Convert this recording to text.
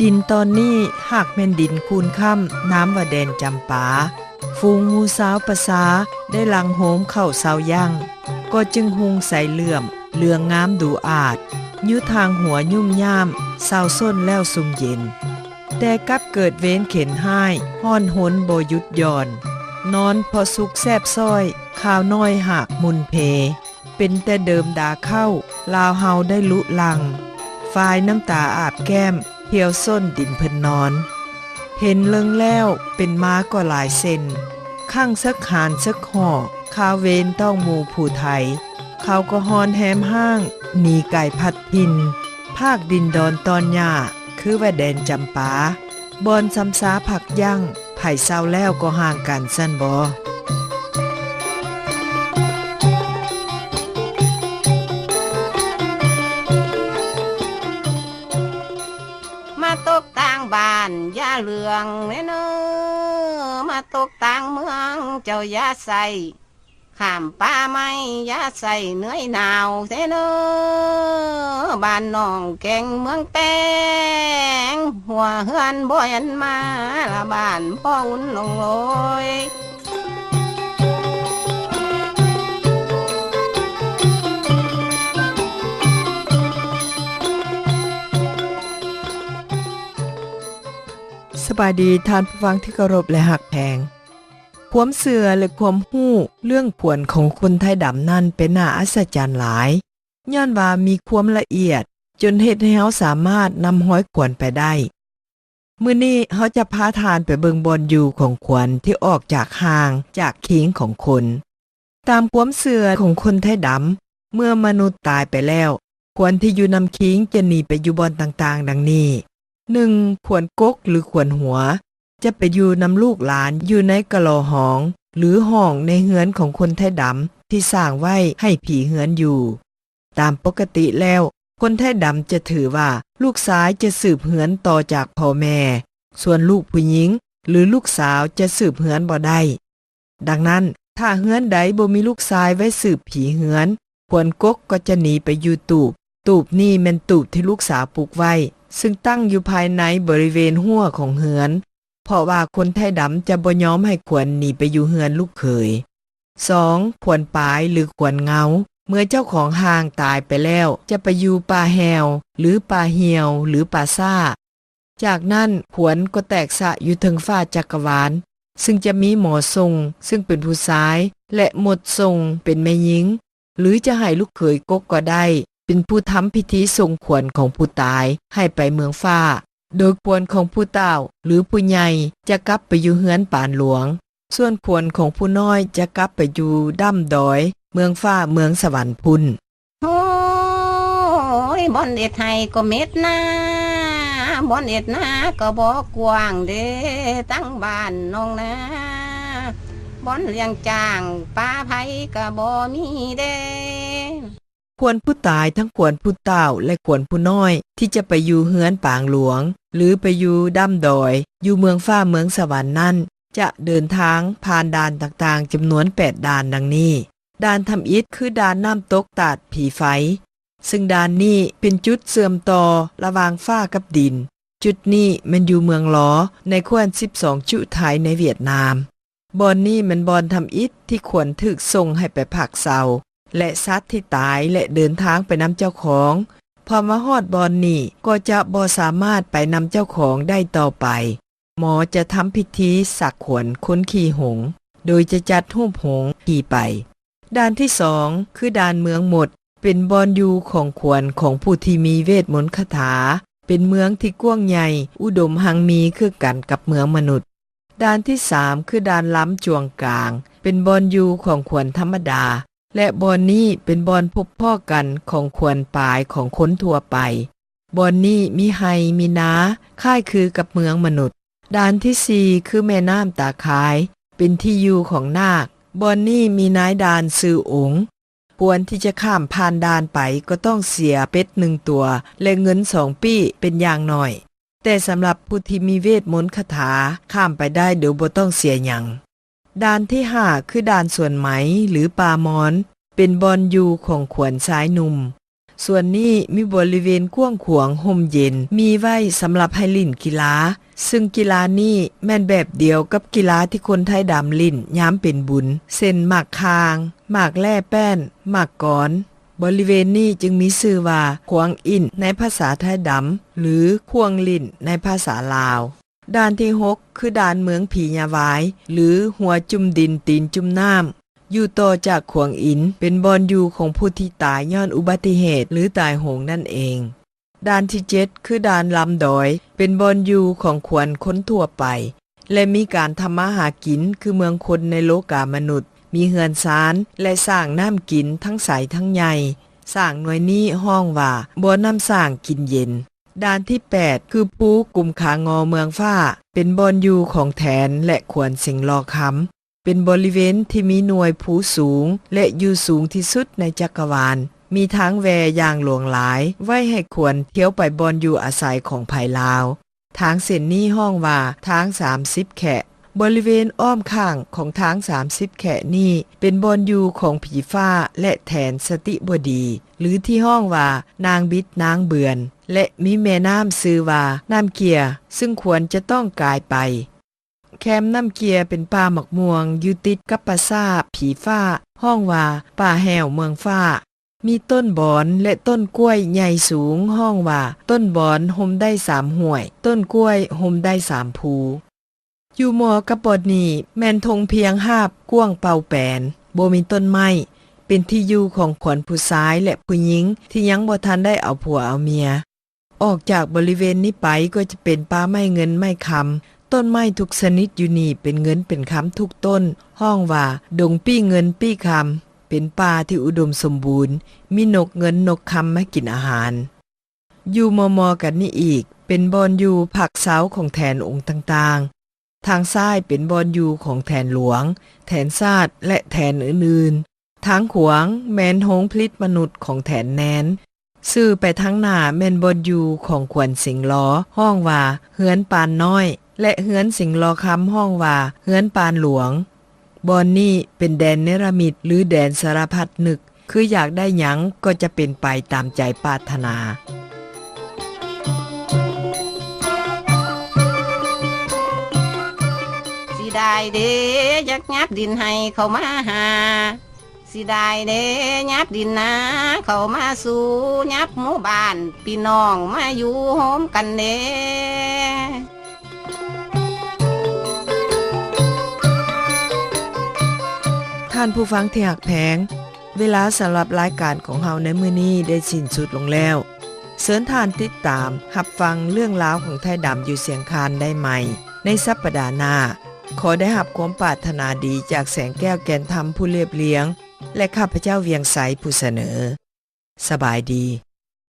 ດິນຕອນນີ້ຫາກແມ່ນດິນຄູນຄ້ຳ ນາມວ່າແດນຈຳປາ. ຝູງໝູ່ຊາວປະຊາໄດ້ຫຼັ່ງໂຮມເຂົ້າເຊົາຢ່າງ ກໍຈຶ່ງຮຸ່ງໃສເຫຼື້ອມ ເຫຼືອງງາມດູອາດ ຢູ່ທາງຫົວຫຍຸ້ມຫຍາມ ເຊົາຊົນແລ້ວຊຸ່ມເຢັນ. ແຕ່ກັບເກີດເວນເຂັນຮ້າຍ ຮ້ອນຮົນບໍ່ຢຸດຢ່ອນ ນອນພໍສຸກແຊບຊ້ອຍ ຄາວນ້ອຍຫາກໝຸ່ນເພ ເປັນແຕ່ເດີມດາເຄົ້າ ລາວເຮົາໄດ້ລຸລັງ ຝາຍນ້ຳຕາອາບແກ້ມ ຫ່ຽວສົ້ນດິນເພິ່ນນອນ. ເຫັນເລິງແລ້ວເປັນມາກໍຫຼາຍເຊັ່ນ ຄັ້ງເສິກຫານເສິກຫໍ່ ຄາວເວນຕ້ອງໝູ່ຜູ້ໄທ ເຂົາກໍຮ້ອນແຮມຮ້າງ ໜີໄກພັດຖິ່ນ ພາກດິນດອນຕອນຫຍ້າ ຄືວ່າແດນຈຳປາ ບ່ອນຊຳຊາພັກຢັ້ງ ໃຜເຊົາແລ້ວກໍຫ່າງກັນຊັ້ນບໍ? ມາຕົກຕ່າງບ້ານຢ່າເລື່ອງແດ່ເນີ ມາຕົກຕ່າງເມືອງເຈົ້າຢ່າໃສ່ ຂ້າມປ່າໄມ້ຢ່າໃສ່ເໜືອຍໜາວແທ້ເນີ ບ້ານນ້ອງແກງເມືອງແຕງ ຫົວເຮືອນບໍ່ແມ່ນມາລະບ້ານບໍ່ອຸ່ນລົງໂລຍ. ສະບາຍດີທ່ານຜູ້ຟັງທີ່ເຄົາລົບ ແລະ ຮັກແພງ. ຄວາມເຊື່ອ ແລະ ຄວາມຮູ້ເລື່ອງຂວັນຂອງຄົນໄທດຳນັ້ນເປັນໜ້າອັດສະຈັນຫຼາຍ ຍ້ອນວ່າມີຄວາມລະອຽດ ຈົນເຮັດໃຫ້ເຮົາສາມາດນຳຮອຍຂວັນໄປໄດ້. ມື້ນີ້ເຮົາຈະພາທ່ານໄປເບິ່ງບ່ອນຢູ່ຂອງຂວັນທີ່ອອກຈາກຮ່າງ ຈາກຄີງຂອງຄົນ. ຕາມຄວາມເຊື່ອຂອງຄົນໄທດຳ, ເມື່ອມະນຸດຕາຍໄປແລ້ວ, ຂວັນທີ່ຢູ່ນຳຄີງຈະໜີໄປຢູ່ບ່ອນຕ່າງໆ ດັ່ງນີ້. ໜຶ່ງ, ຂວັນກົກ ຫຼື ຂວັນຫົວ ຈະໄປຢູ່ນຳລູກຫຼານຢູ່ໃນກະຫຼໍ່ຫ້ອງ ຫຼື ຫ້ອງໃນເຮືອນຂອງຄົນໄທດຳທີ່ສ້າງໄວ້ໃຫ້ຜີເຮືອນຢູ່. ຕາມປົກກະຕິແລ້ວ, ຄົນໄທດຳຈະຖືວ່າລູກຊາຍຈະສືບເຮືອນຕໍ່ຈາກພໍ່ແມ່, ສ່ວນລູກຜູ້ຍິງ ຫຼື ລູກສາວຈະສືບເຮືອນບໍ່ໄດ້. ດັ່ງນັ້ນ, ຖ້າເຮືອນໃດບໍ່ມີລູກຊາຍໄວ້ສືບຜີເຮືອນ, ຂວັນກົກກໍຈະໜີໄປຢູ່ຕູບ. ຕູບນີ້ແມ່ນຕູບທີ່ລູກສາວປຸກໄວ້, ຊຶ່ງຕັ້ງຢູ່ພາຍໃນບໍລິເວນຮົ້ວຂອງເຮືອນ, ເພາະວ່າຄົນໄທດຳຈະບໍ່ຍອມໃຫ້ຂວັນໜີໄປຢູ່ເຮືອນລູກເຂີຍ. ສອງ, ຂວັນປາຍ ຫຼື ຂວັນເງົາ. ເມື່ອເຈົ້າຂອງຮ່າງຕາຍໄປແລ້ວ ຈະໄປຢູ່ປ່າແຫ້ວ ຫຼື ປ່າຫ່ຽວ ຫຼື ປ່າຊ້າ. ຈາກນັ້ນຂວັນກໍແຕກສະຢູ່ເທິງຟ້າຈັກກະວານ, ຊຶ່ງຈະມີໝໍຊົງ ຊຶ່ງເປັນຜູ້ຊາຍ ແລະ ໝົດຊົງ ເປັນແມ່ຍິງ, ຫຼື ຈະໃຫ້ລູກເຂີຍກົກກໍໄດ້ ເປັນຜູ້ທຳພິທີສົ່ງຂວັນຂອງຜູ້ຕາຍໃຫ້ໄປເມືອງຟ້າ, ໂດຍຂວັນຂອງຜູ້ເຖົ້າ ຫຼື ຜູ້ໃຫຍ່ ຈະກັບໄປຢູ່ເຮືອນປານຫຼວງ, ສ່ວນຂວັນຂອງຜູ້ນ້ອຍຈະກັບໄປຢູ່ດ່ຳດອຍ ເມືອງຟ້າ ເມືອງສະຫວັນພຸ້ນ. ໂອ້ຍ ບ່ອນເຮັດໄຮ່ກໍເມັດນາ, ບ່ອນເຮັດນາກໍບໍ່ກວ້າງເດ້, ຕັ້ງບ້ານໜອງນາ, ບ່ອນລ້ຽງຈ້າງປາໄພກໍບໍ່ມີເດ້. ຂວັນຜູ້ຕາຍ ທັງຂວັນຜູ້ເຖົ້າ ແລະ ຂວັນຜູ້ນ້ອຍ ທີ່ຈະໄປຢູ່ເຮືອນປາງຫຼວງ ຫຼື ໄປຢູ່ດ່ຳດອຍ ຢູ່ເມືອງຟ້າ ເມືອງສະຫວັນນັ້ນ ຈະເດີນທາງຜ່ານດ່ານຕ່າງໆ ຈຳນວນແປດດ່ານ ດັ່ງນີ້. ດ່ານທຳອິດ ຄືດ່ານນ້ຳຕົກຕາດຜີໄຟ, ຊຶ່ງດ່ານນີ້ເປັນຈຸດເຊື່ອມຕໍ່ລະຫວ່າງຟ້າກັບດິນ. ຈຸດນີ້ແມ່ນຢູ່ເມືອງລໍ ໃນແຂວນສິບສອງຈຸໄທ ໃນຫວຽດນາມ. ບ່ອນນີ້ແມ່ນບ່ອນທຳອິດທີ່ຂວັນຖືກສົ່ງໃຫ້ໄປພັກເຊົາ ແລະ ສັດທີ່ຕາຍ ແລະ ເດີນທາງໄປນຳເຈົ້າຂອງ ພໍມາຮອດບ່ອນນີ້ກໍຈະບໍ່ສາມາດໄປນຳເຈົ້າຂອງໄດ້ຕໍ່ໄປ. ໝໍຈະທຳພິທີສັກຂວັນຄົນຂີ່ຫົງ ໂດຍຈະຈັດຮູບຫົງຂີ່ໄປ. ດ່ານທີສອງ ຄືດ່ານເມືອງມົດ, ເປັນບ່ອນຢູ່ຂອງຂວັນຂອງຜູ້ທີ່ມີເວດມົນຄາຖາ, ເປັນເມືອງທີ່ກວ້າງໃຫຍ່ ອຸດົມຮັ່ງມີຄືກັນກັບເມືອງມະນຸດ. ດ່ານທີສາມ ຄືດ່ານລຳຈວງກາງ, ເປັນບ່ອນຢູ່ຂອງຂວັນທຳມະດາ ແລະ ບ່ອນນີ້ເປັນບ່ອນພົບພໍ້ກັນຂອງຂວັນປາຍຂອງຄົນທົ່ວໄປ. ບ່ອນນີ້ມີໄຮ່ມີນາ ຄ້າຍຄືກັບເມືອງມະນຸດ. ດ່ານທີສີ່ ຄືແມ່ນ້ຳຕາຄາຍ, ເປັນທີ່ຢູ່ຂອງນາກ. ບ່ອນນີ້ມີນາຍດ່ານຊື່ອົງ. ຄວນທີ່ຈະຂ້າມຜ່ານດ່ານໄປກໍຕ້ອງເສຍເປັດໜຶ່ງຕົວ ແລະ ເງິນສອງປີ້ເປັນຢ່າງໜ້ອຍ. ແຕ່ສຳລັບຜູ້ທີ່ມີເວດມົນຄາຖາ ຂ້າມໄປໄດ້ໂດຍບໍ່ຕ້ອງເສຍຫຍັງ. ດ່ານທີຫ້າ ຄືດ່ານສວນໄໝ ຫຼື ປ່າມອນ, ເປັນບ່ອນຢູ່ຂອງຂວັນຊາຍໜຸ່ມ. ສ່ວນນີ້ມີບໍລິເວນກວ້າງຂວາງ ຮົ່ມເຢັນ ມີໄວ້ສຳລັບໃຫ້ຫຼິ້ນກິລາ, ຊຶ່ງກິລານີ້ແມ່ນແບບດຽວກັບກິລາທີ່ຄົນໄທດຳຫຼິ້ນຍາມເປັນບຸນ ເຊັ່ນ ໝາກຂ່າງ, ໝາກແລ່ແປ້ນ, ໝາກກອນ. ບໍລິເວນນີ້ຈຶ່ງມີຊື່ວ່າ ຂວາງອິ້ນ ໃນພາສາໄທດຳ ຫຼື ຂວາງລິ້ນ ໃນພາສາລາວ. ດ່ານທີຫົກ ຄືດ່ານເມືອງຜີຍາວາຍ ຫຼື ຫົວຈຸ່ມດິນຕີນຈຸ່ມນ້ຳ ຢູ່ຕໍ່ຈາກຂວາງອິ້ນ ເປັນບ່ອນຢູ່ຂອງຜູ້ທີ່ຕາຍຍ້ອນອຸບັດຕິເຫດ ຫຼື ຕາຍໂຫງນັ້ນເອງ. ດ່ານທີເຈັດ ຄືດ່ານລຳດອຍ ເປັນບ່ອນຢູ່ຂອງຂວັນຄົນທົ່ວໄປ ແລະ ມີການທຳມາຫາກິນຄືເມືອງຄົນໃນໂລກາມະນຸດ, ມີເຮືອນຊານ ແລະ ສ້າງນ້ຳກິນທັງໃສທັງໃຫຍ່. ສ້າງໜ່ວຍນີ້ຮ້ອງວ່າ ບໍ່ນ້ຳສ້າງກິນເຢັນ. ດ່ານທີແປດ ຄືພູກຸມຂາງໍເມືອງຟ້າ ເປັນບ່ອນຢູ່ຂອງແຖນ ແລະ ຂວັນສິງຫຼໍຄຳ, ເປັນບໍລິເວນທີ່ມີໜ່ວຍພູສູງ ແລະ ຢູ່ສູງທີ່ສຸດໃນຈັກກະວານ, ມີທາງແວ່ຢ່າງຫຼວງຫຼາຍ ໄວ້ໃຫ້ຂວັນທ່ຽວໄປບ່ອນຢູ່ອາໄສຂອງໃຜລາວ. ທາງເສັ້ນນີ້ຮ້ອງວ່າທາງສາມສິບແຂະ. ບໍລິເວນອ້ອມຂ້າງຂອງທາງສາມສິບແຂະນີ້ ເປັນບ່ອນຢູ່ຂອງຜີຟ້າ ແລະ ແຖນສະຕິບໍດີ ຫຼື ທີ່ຮ້ອງວ່ານາງບິດນາງເບືອນ ແລະ ມີແມ່ນ້ຳຊື່ວ່ານ້ຳເກຍ ຊຶ່ງຂວັນຈະຕ້ອງກາຍໄປ. ແຄມນ້ຳເກຍເປັນປ່າໝາກມ່ວງ ຢູ່ຕິດກັບປາສາດຜີຟ້າ ຮ້ອງວ່າປ່າແຫ້ວເມືອງຟ້າ. ມີຕົ້ນບອນ ແລະ ຕົ້ນກ້ວຍໃຫຍ່ສູງ ຮ້ອງວ່າ ຕົ້ນບອນຮົ່ມໄດ້ສາມຫ້ວຍ, ຕົ້ນກ້ວຍຮົ່ມໄດ້ສາມພູ. ຢູ່ໝໍກັບບ່ອນນີ້ ແມ່ນທົ່ງພຽງຮາບກວ້າງເປົ່າແປນ, ບໍ່ມີຕົ້ນໄມ້, ເປັນທີ່ຢູ່ຂອງຂວັນຜູ້ຊາຍ ແລະ ຜູ້ຍິງທີ່ຍັງບໍ່ທັນໄດ້ເອົາຜົວເອົາເມຍ. ອອກຈາກບໍລິເວນນີ້ໄປກໍຈະເປັນປ່າໄມ້ເງິນໄມ້ຄຳ. ຕົ້ນໄມ້ທຸກຊະນິດຢູ່ນີ້ເປັນເງິນເປັນຄຳທຸກຕົ້ນ, ຮ້ອງວ່າດົງປີ້ເງິນປີ້ຄຳ, ເປັນປ່າທີ່ອຸດົມສົມບູນ, ມີນົກເງິນນົກຄຳມາກິນອາຫານ. ຢູ່ມໍ່ໆກັນນີ້ອີກ ເປັນບ່ອນຢູ່ພັກເຊົາຂອງແຖນອົງຕ່າງໆ. ທາງຊ້າຍເປັນບ່ອນຢູ່ຂອງແຖນຫຼວງ, ແຖນຊາດ ແລະ ແຖນອື່ນໆ. ທາງຂວາງແມ່ນໂຮງຜະລິດມະນຸດຂອງແຖນແນນ. ຊື່ໄປທາງໜ້າແມ່ນບ່ອນຢູ່ຂອງຂວັນສິງຫຼໍ, ຮ້ອງວ່າເຮືອນປານນ້ອຍ ແລະ ເຮືອນສິງຫຼໍຄຳ ຮ້ອງວ່າເຮືອນປານຫຼວງ. ບ່ອນນີ້ເປັນແດນເນລະມິດ ຫຼື ແດນສາລະພັດນຶກ, ຄືຢາກໄດ້ຫຍັງກໍຈະເປັນໄປຕາມໃຈປາດຖະໜາ. ຊິໄດ້ເດ້ ຢາກຫຍັບດິນໃຫ້ເຂົ້າມາຫາ, ຊິໄດ້ເດ້ ຫຍັບດິນນາເຂົ້າມາສູ່, ຫຍັບໝູ່ບ້ານພີ່ນ້ອງມາຢູ່ໂຮມກັນເດ້. ທ່ານຜູ້ຟັງທີ່ຮັກແພງ, ເວລາສຳລັບລາຍການຂອງເຮົາໃນມື້ນີ້ໄດ້ສິ້ນສຸດລົງແລ້ວ. ເຊີນທ່ານຕິດຕາມຮັບຟັງເລື່ອງລາວຂອງໄທດຳຢູ່ຊຽງຄານໄດ້ໃໝ່ໃນສັບປະດາໜ້າ. ຂໍໄດ້ຮັບຄວາມປາດຖະໜາດີຈາກແສງແກ້ວແກ່ນທຳຜູ້ລຽບລຽງ ແລະ ຂ້າພະເຈົ້າວຽງໄຊຜູ້ສະເໜີ. ສະບາຍດີ.